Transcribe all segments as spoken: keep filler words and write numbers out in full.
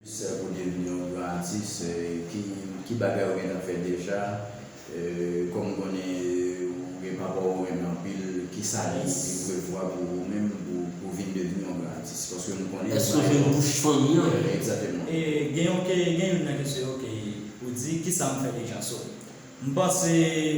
Pou devni yon gran atis, eh, ki, ki bagay ou gentan fè deja? Eh, kòm m konnen, eh, ou gen papa w ou renmen anpil, kisa li, li prevwa pou ou menm pou, pou vin devni yon gran atis? Paske nou konnen... Èske w jwenn bouch fanmi an? Eh, egzakteman. E gen yon ke, gen youn nan kesyon yo ke ou di, kisa m fè deja? So, m panse...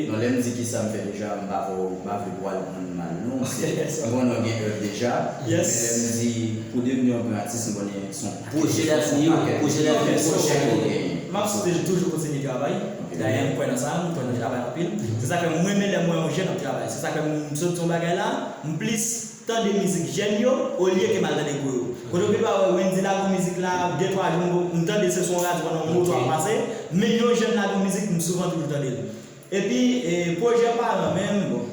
Non, lè m di kisa m fè deja, m pa vle, m pa vle pou al pran l mal, non. Se, m konnen w gen èv deja. Yes. Men lè m di, pou devni yon gran atis, m konnen se yon pwojè davni yo, pwojè davni yo, pwojè yo genyen. M ap toujou kontinye travay. Ok. Dayè, m kwè nan sa, m kwè nan travay anpil. Se sa k fè m renmen lè m wè yon jèn ap travay. Se sa k fè m sot di yon bagay la, m plis tande mizik jèn yo, olye ke m al tande gwo yo. Kote w gen dwa wè Wendy lage yon mizik la, de twa jou m, m tande se sou yon radyo pandan yon moto ap pase, men yon jèn lage yon mizik, m souvan toujou tande l. Epi, e, pwojè paran menm, bon,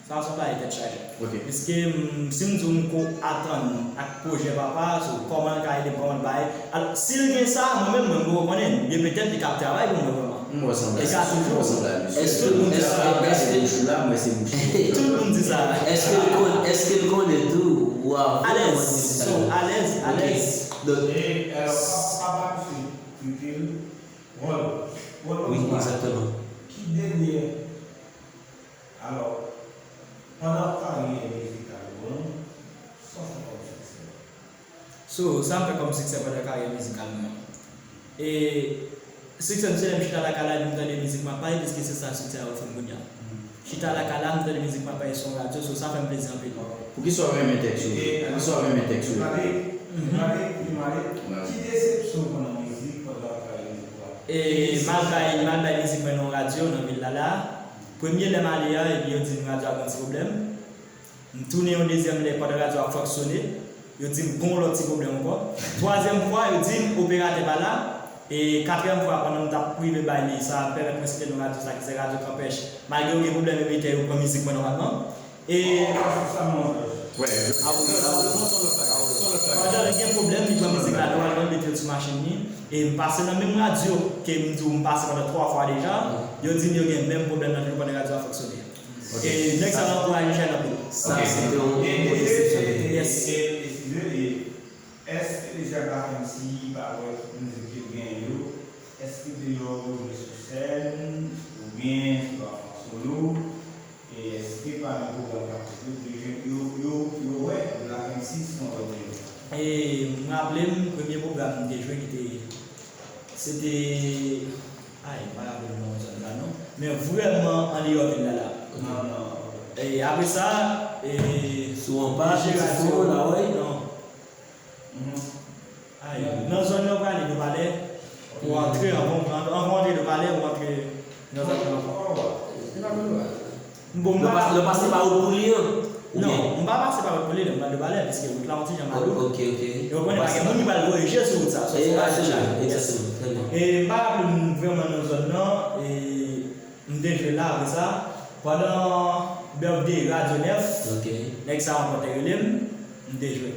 sa se yon bagay tèt chaje. Ok. Piske, m, si m di w m ko atann ak pwojè papa, so, kòman l ka ede m, kòman l bay. Alò, si l gen sa, mwen menm, mwen, m poko konnen. Ebyen, petèt, li ka ap travay pou mwen vrèman. M wè sanble a, m wè sanble a, mesye. Èske, èske, èske, tout moun di sa. Èske l kon-, èske l konnen tou, ou a vrèman di sa? Alèz, so, alèz, alèz. Ok. Donk, e, alò, pa, pa, pa misye, Twitter, wòl, wòl, wi, egzakteman. Ki dènye, alò, pandan karyè mizikal ou an, sa w fè kòm siksè? So, sa m fè kòm siksè pandan karyè mizikal mwen an? E siksè m se lè m chita lakay la epi m tande mizik m ap bay, piske se sa siksè a ofri m kounye a. Chita lakay la, m tande mizik m ap bay sou yon radyo, so sa fè m plezi anpil. Poukisa w renmen tèks yo? Poukisa w renmen tèks yo? Ki desepsyon w pran nan mizik pandan w ap travay mizik ou a? E m al bay, m al bay mizik mwen nan yon radyo nan vil la la. Premye lè m ale a, epi yo di m radyo a gen yon ti pwoblèm. M tounen yon dezyèm lè pandan radyo a fonksyone. Yo di m gon lòt ti pwoblèm ankò. Twazyèm fwa, yo di m operatè pa la. E katriyèm fwa, pandan m t ap rive bay li, sa pèmèt mwen site non radyo sa ki se Radyo Kanpèch. Malgre yo gen pwoblèm emetè, yo pran mizik mwen nòmalman. E pandan li gen pwoblèm, li pran mizik la nòmalman, li mete l sou machin li. E m pase nan menm radyo ke m di w m pase pandan twa fwa deja. Yo di m yo gen menm pwoblèm nan toujou pandan radyo a fonksyone. Ok. E nèg sa yo ankouraje jèn anpil. Sa, se te yon bon desepsyon. Yes. Eskize, e, èske deja Black M C parèt mizik ke l genyen yo? Èske deja w jwe sou sèn, oubyen sou an solo? E èske pami pwogram k ap fèt yo, yo, yo, yo, yo wè Black M C sou yon lòt nivo? E m raple m, premye pwogram m te jwe ki te Se te, ay, m pa raple m non zòn la non. Men vrèman andeyò vil la la. E apre sa, e, sou anpa, Ti Fon, Lawòy? Non. Ay, nan zòn nan w prale Nèpalè, pou antre, anvan, anvan w antre Nèpalè, ou antre nan zòn nan. Bon, m pa... Lè w pase pa wout Pouli an? Non, m pa pase pa wout Pouli, m pral de Palè, piske wout la yon ti jan malouk. Ok, ok. E w konnen pa gen moun ki pral voye je sou wout sa, sòti la deja. Egzakteman, egzakteman. Trè byen. E m pa raple m vrèman nan zòn nan, e m te jwe la apre sa. Pandan birthday Radyo Nèf, nèg sa ankò te rele m, m te jwe.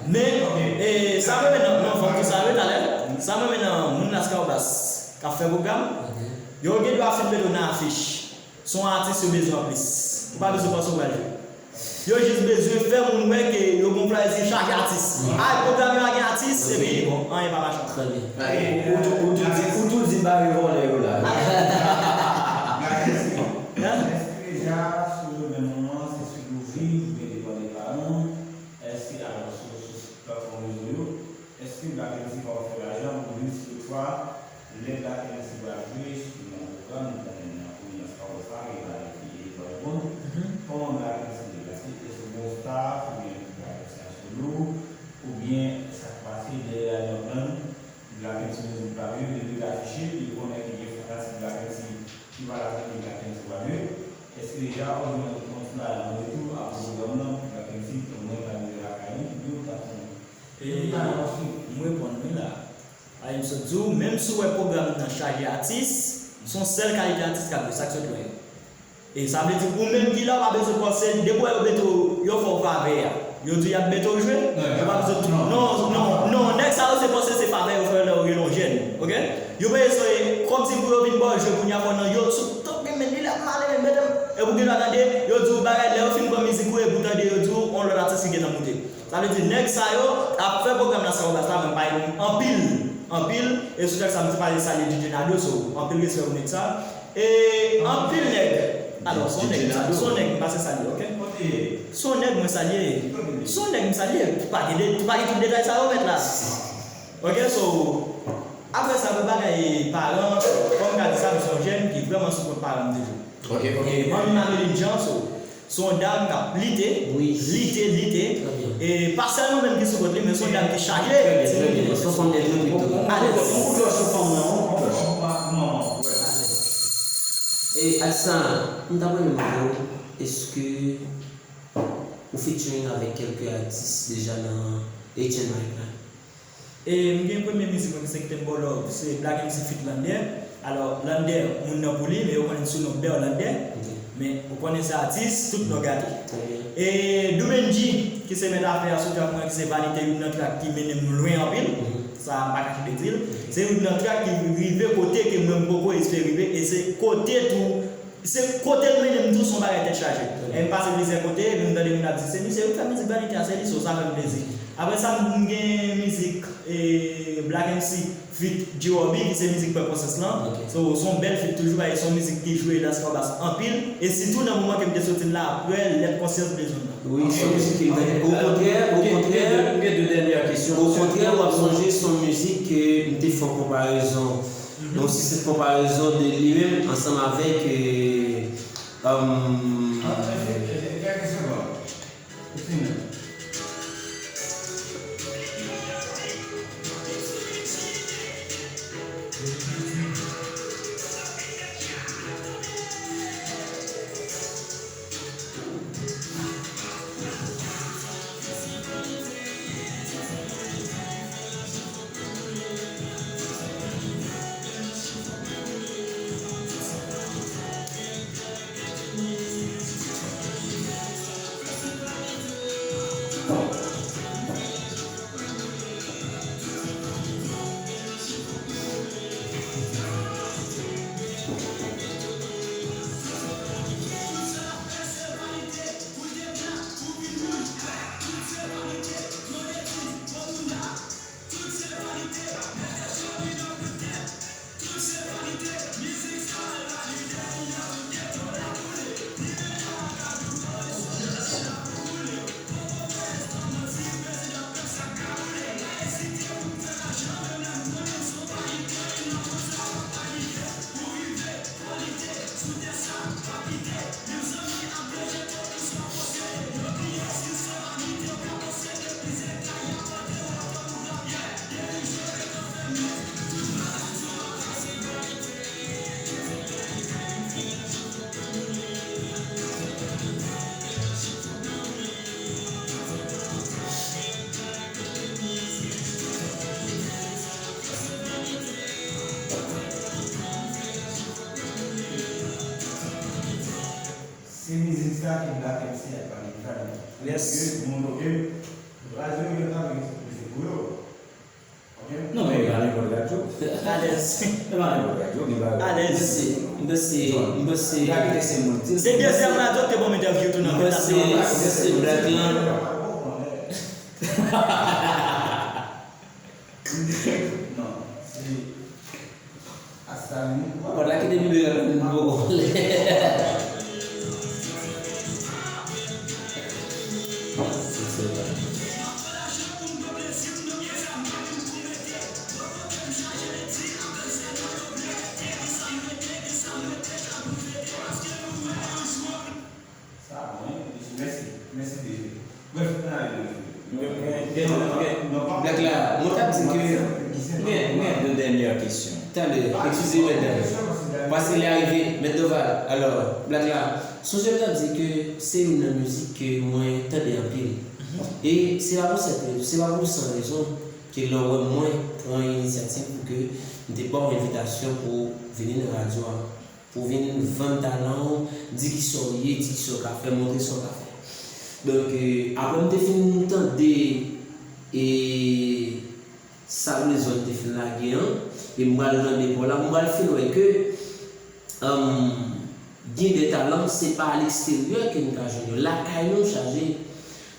Men, e sa m renmen nan, nan fanm ki sa yo talè, sa m renmen nan moun Las Kalbas k ap fè pwogram, yo gen dwa fin mete w nan afich. Se yon atis yo bezwen anplis. Ou pa bezwen panse ou pral jwe. Yo jis bezwen fè moun wè ke yo gon flyer ki chaje atis. Ay, pwogram yo a gen atis, epi bon, anyen pa mache. Trè byen. Ou, ou, ou tou di, ou tou di bare vòlè yo la. Èske deja sou menm moman se sou louvri oubyen depann de paran? Èske alò sou, sou platfòm rezo yo? Èske Black M C pa fè lajan pou nou si toutfwa lè Black M C pral jwe sou yon pwogram, nou konnen nan komin Las Palmas la, gen bagay ki e dwa reponn. Kòman Black M C deplase? Èske gon staff oubyen Black M C an solo? Oubyen sa k pase dèyè arrière plan, Black M C menm li pa vle, li vle afiche, li konnen ki gen fanatik Black M C ki pa la tande Black M C pa vle? Èske deja ou jwenn yon ti lajan an retou apre pwogram nan, Black M C omwen ka rive lakay li, yo ta konnen? E, m reponn wi la. Paske m sot di w, menm si w wè pwogram nan chaje atis, se yon sèl kalite atis k ap jwe, sa k sot wè yo. E sa vle di, ou menm ki la, ou pa bezwen panse, depi w wè yo mete w, yo fè w favè a. Yo di y ap mete w jwe, yo pa bezwen, non, non, non, nèg sa yo se panse se favè yo fè lè yo rele w jèn, ok? Yo bezwen, kòmsi pou yo vin ba w jwe kounye a, fò nan yo, sou tank men li la, male men mete m. Epi w gen dwa tande, yo di w bagay, lè yo fin pran mizik ou, epi w tande yo di w, on lòt atis ki gentan moute. Sa vle di, nèg sa yo ap fè pwogram la, sa yo baz la, mwen pa renmen anpil, anpil. E sou tèks sa, m te pale salye D J Nado, so, anpil respè pou nèg sa. E anpil nèg. Alò, se yon nèg, se yon nèg, m pase salye, oke? Se yon nèg mwen salye. Se yon nèg m salye. Tou pa gen de, tou pa gen tout detay sa yo mèt la. Oke, so, apre sa, pou bagay paran, kòm m ka di sa, m se yon jèn ki vrèman sou kont paran m toujou. Oke, oke. E manmi Marilyn Jean, so, se yon dam k ap lite, lite, lite. E pa sèlman menm ki sou kont li, men se yon dam ki chaje. Trè byen, trè byen. Se yon fanm de trè pito. Alèz. Yon kout lò sou fanm nan, wi. E Adsa, m ta renmen mande w, èske ou featuring avèk kèlke atis deja nan Haitian Mike la? E m gen premye mizik mwen ki se Kite M Ba W Love, se Black M C feat Lander. Alò, Lander, moun nan pou li, men yo konnen sou non Berlander. Men ou konnen se atis, tout non gate. E Doumenji, ki se mèt afè a sou trak mwen, ki se Vanite, youn nan trak ki mennen m lwen anpil. Sa, m pa ka kenbe di l. Se youn nan trak ki rive kote ke mwen m poko espere rive, e se kote tou Se kote l mennen m tou, se yon bagay tèt chaje. E m pase plizyè kote, epi m tande moun ap di, "Se misye wi k fè mizik Vanite a, se li, so sa fè m plezi." Apre sa, m gen mizik, e, Black M C feat G-Robbie, ki se mizik Pè Konsyans lan. So, se yon bèl feat toujou, paske se yon mizik ki jwe Las Kalbas anpil, e sitou nan moman ke m te soti l la, apre Lèt Konsyans Bezwen m nan. Wi, se yon mizik ke m tande. Okontrè, okontrè, okontrè, w ap sonje se yon mizik ke m te fè yon konparezon. Yon sistèm konparezon de li menm ansanm avèk, euh, euh, Se mizik sa ke Black M C ap pale vrèman. Yes. Ke moun yo ke radyo yo ta vle se pou yo. Ok? Non, men e pa nenpòt radyo. Alèz. E pa nenpòt radyo, men pa. Alèz. M panse, m panse, m panse. Gade se moun di. Se dezyèm radyo ki te ban m entèvyou tou nan Black la. M panse, m panse Black la. Non, se Asta vini. Bon, la ki te vini la, nou poko. Sa bon, wi. Mèsi. Mèsi, D J. Brèf, ann ale nan. Black la, mwen t ap di ke. Gen, gen de dènyè kesyon. Tande, eskize, mèt Doval. Paske lè a rive, mèt Doval. Alò, Black la, sonje m t ap di ke se youn nan mizik ke mwen tande anpil. E se pa pou sèt rezon, se pa pou san rezon ke lè w wè mwen pran inisyativ pou ke m te ba w envitasyon pou w vini nan radyo a. Pou vin vann talan w, di kisa w ye, di kisa w ka fè, montre sa w ka fè. Donk, e, apre m te fin tande, e, sa Blezon te fin lage an, e m pral tande pa w la, m pral fin wè ke, um, gen de talan, se pa a leksteryè ke n ka jwenn yo. Lakay nou chaje.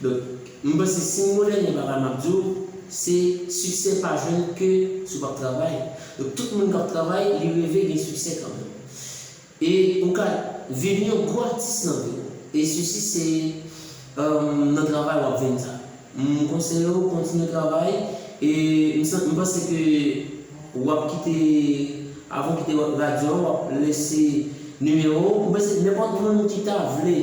Donk, M panse si m gon dènye bagay m ap di w, se siksè pa jwenn ke si w p ap travay. Donk tout moun k ap travay, li reve gen siksè kanmenm. E ou ka vin yon gwo atis nan vi w. E sisi se, euh, nan travay w ap vin sa. M konseye w kontinye travay. E m san- m panse ke w ap kite, avan w kite radyo an, w ap lese nimewo w. M panse nenpòt moun ki ta vle,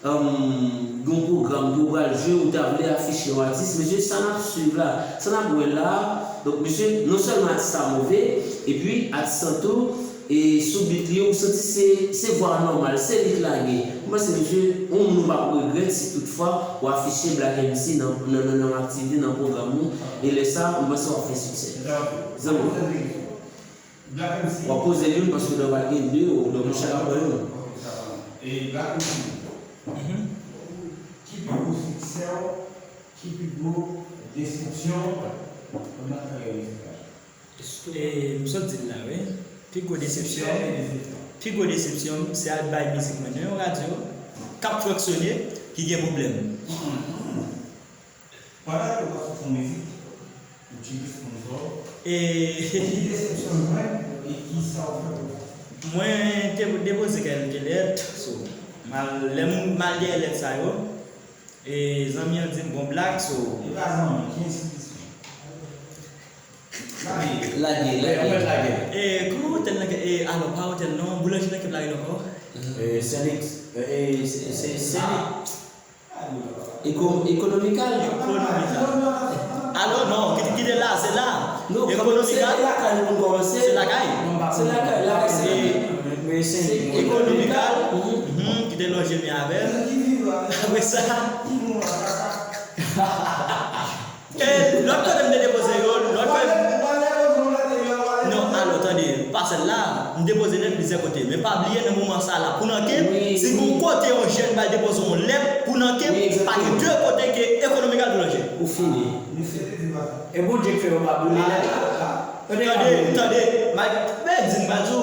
um, gen yon pwogram ke w pral jwe, ou ta vle afiche yon atis, mesye, sa n ap swiv la, sa n ap wè la, donk, mesye, non sèlman atis la move, epi atis lan tou, e sou beat li, ou santi se, se vwa nòmal, se li k lage. M panse, mesye, yon moun ou p ap regrèt si toutfwa ou afiche Black M C nan, nan, nan, nan aktivite, nan pwogram ou, e lè sa, m panse w ap fè siksè. Zanmi. Black M C. W ap poze youn paske w pa gen de, ou donk chak ap pran youn. Ok, sa va. E Black M C, ki pi gwo siksè w, ki pi gwo desepsyon w nan karyè mizikal? E m sot di l la, wi. Pi gwo desepsyon, pi gwo desepsyon m, se al bay mizik mwen nan yon radyo k ap fonksyone, ki gen pwoblèm. Pandan ke w ap fè yon mizik, ou tcheke sponsò, e ki desepsyon w jwenn e ki sa w fè pou sa? Mwen te depoze kèlke lèt, so, m al, lè m, m al dèyè lèt sa yo, e zanmi an di m, bon, Black, so. E pa zanmi, ki enstitisyon? Lage, lage, lage. E, kòman otèl nan, e, alò, pa otèl non, boulanje nan Kèp Lari ankò? E, Sennik, e, e, se, se, Sennik. Eko-, ekonomikal. Ekonomikal. Alò, non, kite, kite la, se la. Non, ekonomikal. Se lakay nou pou n kòmanse. Se lakay. Se lakay, lakay se. E, se ekonomikal. Mhm, kite lonje men avè l. Apre sa. E lòt kote m te depoze yo, lòt kote. Non, alò, tande, pa sèl la, m depoze lèt plizyè kote. Men pa bliye nan moman sa la, pou nan kenb, si gon kote yon jèn pral depoze yon lèt, pou nan kenb, pa gen de kote ke ekonomikal pou lonje. Ou fini. E Bondye k fè yo pa boule lèt la. Tande, tande, tande, men di m pa di w.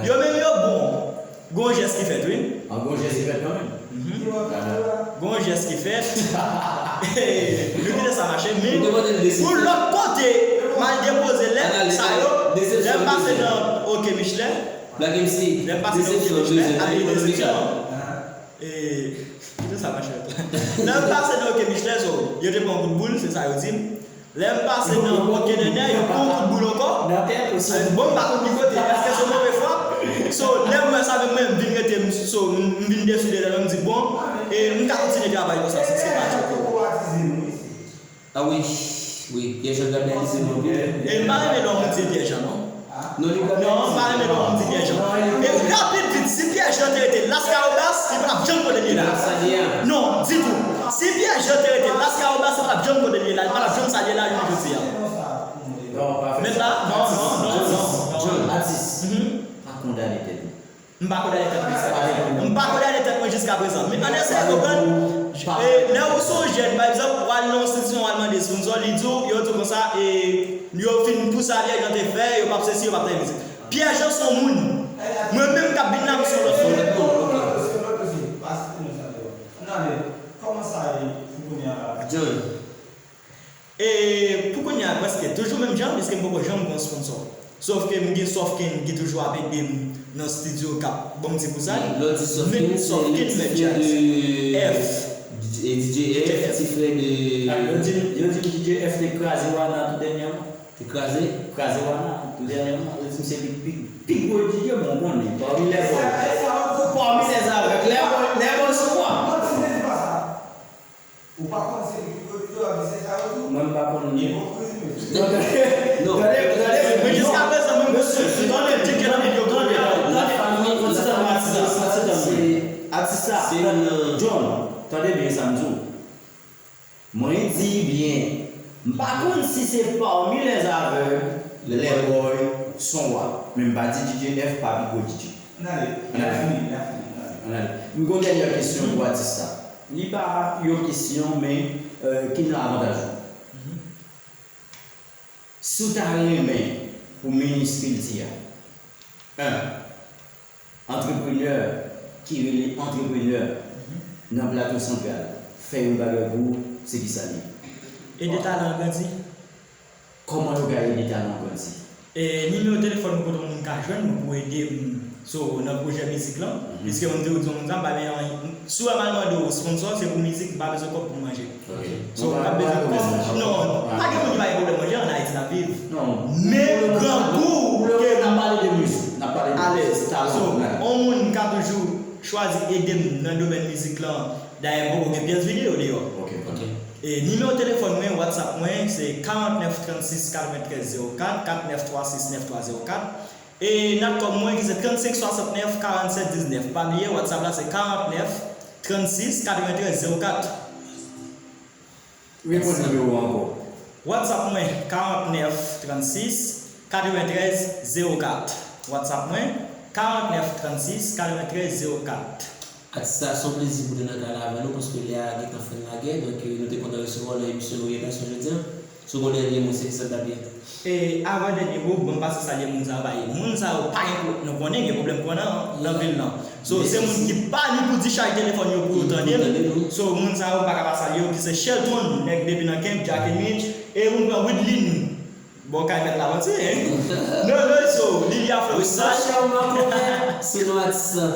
Yo menm yo bon. Gon jès ki fèt, wi. An gon jès ki fèt kanmenm. Mhm. Gon jès ki fèt. Nou kite sa mache, men pou lòt kote, m al depoze lèt sa yo, lè m pase nan Ok Michelin, lè m pase nan Ok Michelin, ap gen desepsyon. E, kite sa mache. Lè m pase nan Ok Michelin, so, yo te pran kout boul, se sa yo di m. Lè m pase nan Ok Nènè, yo pran kout boul ankò. Nan tèt osi. Bon, m pa konn ki kote, èske se move fwa? So, lè m wè sa, menm mwen, m vin rete, m, so, m, m vin deside, lè m di, bon, e m ka kontinye travay konsa, si se pa Djoko. A wi, wi, Pierre Jean grandalize nou anpil. E m pa renmen lè yon moun di Pierre Jean, non. Non, li pa menm di. Non, m pa renmen lè yon moun di Pierre Jean. E rapid vit, si Pierre Jean te rete Las Cahobas, li pa t ap janm kote l ye la. Non, ditou. Si Pierre Jean te rete Las Cahobas, li pa t ap janm kote l ye la. Li pa t ap janm sa l ye la, jounen jodi a. Mèt la? Non, non, non, non, non. John, atis, pa kondane tèt ou. M pa kondane tèt mwen jiska prezan. M pa kondane tèt mwen jiska prezan. Men an eseye konprann, e, lè ou se yon jèn, pa egzanp, ou al nan yon enstitisyon, ou al mande sponsò, li di w, yo di w konsa, e, yo fin pouse a Pierre Jean te fè, yo p ap sesi, yo p ap tande mizik. Pierre Jean se yon moun. Mwen menm k ap vin la, m se yon lòt moun. John. E pou kounye a, prèske toujou menm jan, piske m poko janm pran sponsò. Sòf ke m gen Sòfken ki toujou ap ede m nan estidyo, k ap ban m ti kouzay. Lè w di Sòfken, se Sòfken, se Mèt Djaz. F. E D J F, ti frè de. Yo di, yo di D J F te kraze Wana tou dènyèman. Te kraze? Kraze Wana tou dènyèman. Yo di m se li pi, pi gwo D J, bon, m konnen. Pami lè bòy. Pami lè avèg. Lè bòy, lè bòy sou mwa. Ou pa konn se ki pwodui yo ap di se sa yo tou? Mwen m pa konn. Ipokrizi mesye. Non, tande, tande, men jiska prezan, mwen, mesye, tande, tande, tande, tande, tande, tande, tande, atis la, John, tande byen sa m di w. Mwen di byen, m pa konn si se pami lè avèg, lè bòy, son wa, men m pa di D J F pa pi gwo D J. Ann ale. Ann ale. L ap fini, l ap fini, ann ale. Ann ale. M gon dènyè kesyon pou atis sa. Li pa yon kesyon, men, euh, ki nan avantaj ou. Si w ta renmen pou minis kilti a, en, antreprenè ki rele antreprenè nan Plato Santral fè yon bagay pou ou, Se ki sa l ye? Ede talan an grandi. Kòman yo ka ede talan an grandi? E, nimewo telefòn mwen kote yon moun ka jwenn mwen pou ede m so nan pwojè mizik lan. Piske mwen te di yon moun sa, m pa gen anyen. Si w wè m al mande w sponsò, se pou mizik, m pa bezwen kòb pou m manje. Ok. So, m pa bezwen kòb. Non, pa gen moun ki pa gen pwoblèm manje, an Ayiti n ap viv. Men grangou ke m alèz. So, yon moun ka toujou chwazi ede m nan domèn mizik lan. Dayè, m poko gen pyès videyo deyò. Ok, ok. E nimewo telefòn mwen, WhatsApp mwen, se karant nèf trannsis katreventrèz zewo kat, kat nèf twa sis nèf twa zewo kat. E natcom mwen ki se trannsenk swasantnèf karannsèt diznèf. Pa bliye, WhatsApp la se karant nèf trannsis katreventrèz zewo kat. Reponn nimewo a ankò. WhatsApp mwen, karant nèf trannsis katreventrèz zewo kat. WhatsApp mwen, karant nèf trannsis katreventrèz zewo kat. Atis la, se yon plezi pou te nan kay la avè nou, paske lè a gentan fin lagè, donk, eh, nou te kontan resevwa w nan emisyon nou ye la sou jodi a. Si w gen yon dènye mo, se ki sa l t ap ye? E avan dènye mo, ban m pase salye moun sa yo, paske moun sa yo pa gen pwoblèm, nou konnen gen pwoblèm kouran nan, nan vil lan. So, se moun ki pa ni pou dichaj telefòn yo pou yo tande m. So, moun sa yo pa ka pa salye yo, ki se Shelton, nèg depi nan Kent, Jack and Mitch, e moun pran Widlin. Bon, kay mèt la manti, hein? Non, non, so, Lilia Florestal. Sa, chè, mwen konprann, se nou atis lan.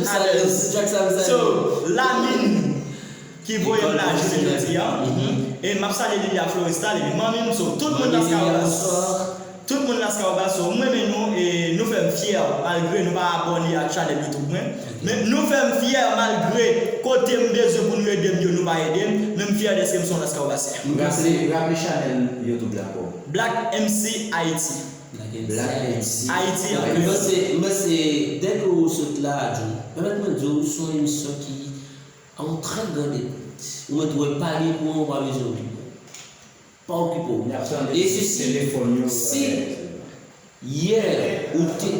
M salye w, si Jack sa, m salye w. So, Lamine, ki voye m la jounen jodi a. E m ap salye Lilia Florestal, epi manmi m, so, tout moun Lascahobas. Tout moun Lascahobas, so, m renmen nou, e nou fè m fyè, malgre nou pa abòne ak chanèl YouTube mwen. Men nou fè m fyè, malgre kote m bezwen pou nou ede m yo, nou pa ede m. Men m fyè dèske m se yon Lascahobasyen. Raple, raple chanèl YouTube la ankò. Black M C Haiti. Black M C Haiti. Mwen panse, mwen panse, dèke ou sot la, John, pèmèt mwen di w, se yon emisyon ki a yon trè gran ekout. Ou mèt wè pa gen kouran, ou pa bezwen okipe w. Pa okipe w. N ap tande telefòn yo. E si, si yè ou te.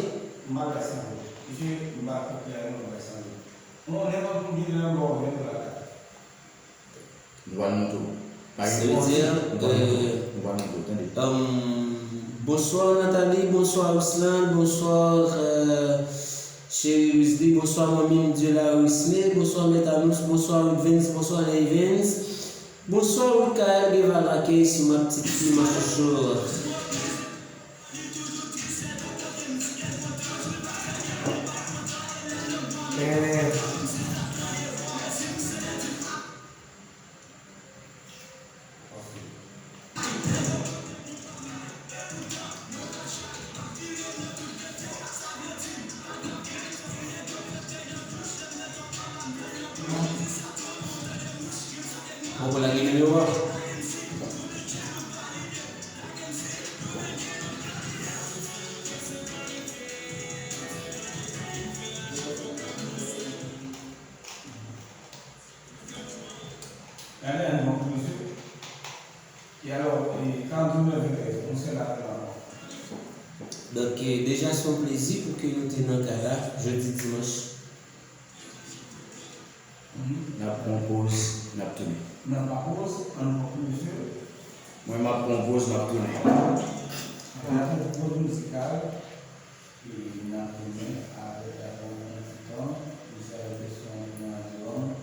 M pa ka sanble. Mesye, m pa konprann, m pa ka sanble. Bon, nenpòt moun ki vin anba w, vin la. Nou pral monte w. Pa gen pwoblèm. Sa vle di, nou pral monte w. Nou pral monte w, tande. Bonswa Nathalie, bonswa Ruslan, bonswa, euh, Cheri Wisly, bonswa manmi m Dieula Wisly, bonswa Mèt Anous, bonswa Rudvens, bonswa Leyvens, bonswa Rukael Guevara Case, ma petite fille, ma chouchoute. Mwen pou lage nimewo a. Gade yon bon mesye. E alò, e, karannsenk nèf venntrèz, nou se la vrèman. Donk, e, deja se yon plezi pou ke nou te nan kay la, jodi dimanch. N ap pran yon poz, n ap tounen. N ap pran poz, ann pran poz, mesye. Mwen, m ap pran yon poz, m ap tounen. N ap pran yon poz mizikal, e n ap tounen apre, apre yon ti tan, nou sa rete sou yon radyo an.